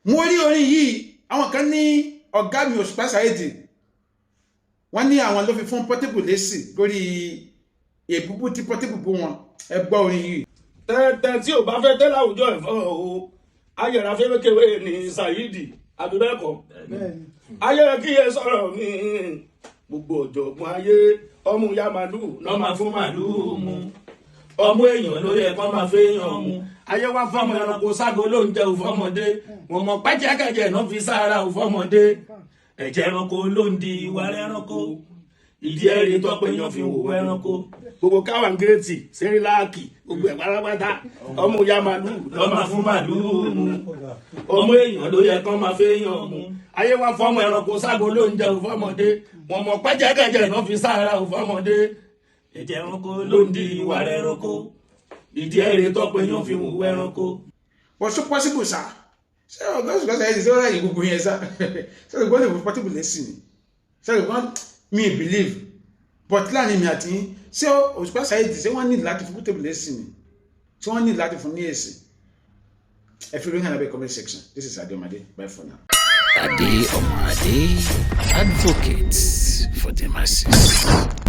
Mo rí orin yìí, àwọn kan ní ọ̀gá mi Òṣùpá Saheed, wọ́n ní àwọn ló fi fún Portable lésì lórí èbúbú tí Portable bú wọn. Ẹ gbọ́ orin yìí. Tẹ́tẹ́ tí ò bá fẹ́ tẹ́ láwùjọ ẹ̀fọ́ o, ayẹ̀rọ afẹ́fẹ́kẹ̀wé ní Saheed, àbí bẹ́ẹ̀ kọ́? Ayé kí ẹ sọ̀rọ̀ mi, gbogbo ọ̀jọ̀gbọ́n ayé, ọmú ya màlúù lọ́ máa fún màlúù mu, ọmú èèyàn ló yẹ kó máa fẹ́yàn mu. Ayé wá fọmọ ẹranko ságo ló ń jẹ òfọmọdé, wọn mọ pẹ́jẹ́kẹ́jẹ́ náà fi sára òfọmọdé. Ẹ̀jẹ̀ ẹranko ló ń di ìwà ẹranko, ìdí ẹ̀rí tọ́pẹ́ èèyàn fi wò ẹranko. Gbogbo káwọn gírètì sẹ́ríláàkì, gbogbo ẹ̀ pátápátá, ọmú ya màlúù lọ́ máa fún màlúù mu, ọmọ èèyàn ló yẹ kó máa fẹ́yàn mu. Ayé wá fọmọ fọmọ ẹranko ságo ló ń jẹ òfọmọdé, wọn mọ pẹ́jẹ́kẹ́jẹ́ náà fi sára òfọmọdé. Ẹ̀jẹ̀ ẹranko ló ń di ìwà ẹranko, ìdí ẹ̀rí tọ́pẹ́ èèyàn fi wò ẹranko. But so possible sá, ṣé ọ̀gá Òṣùpá Saheed ṣé ó ráyè gbogbo yẹn sá? Ṣé ọ̀gá lè fún Portable lésì ni? Ṣé ọ̀gá mi believe, but láàrin mi àti yín, ṣé Òṣùpá Saheed, ṣé wọ́n ní láti fún Portable lésì ni? Ṣé wọ́n ní láti fún ní èsì? Ẹ fi lóyún àlábẹ́ comment section. This is Adeomade, bye for now. Ade Omade, advocate for the masses.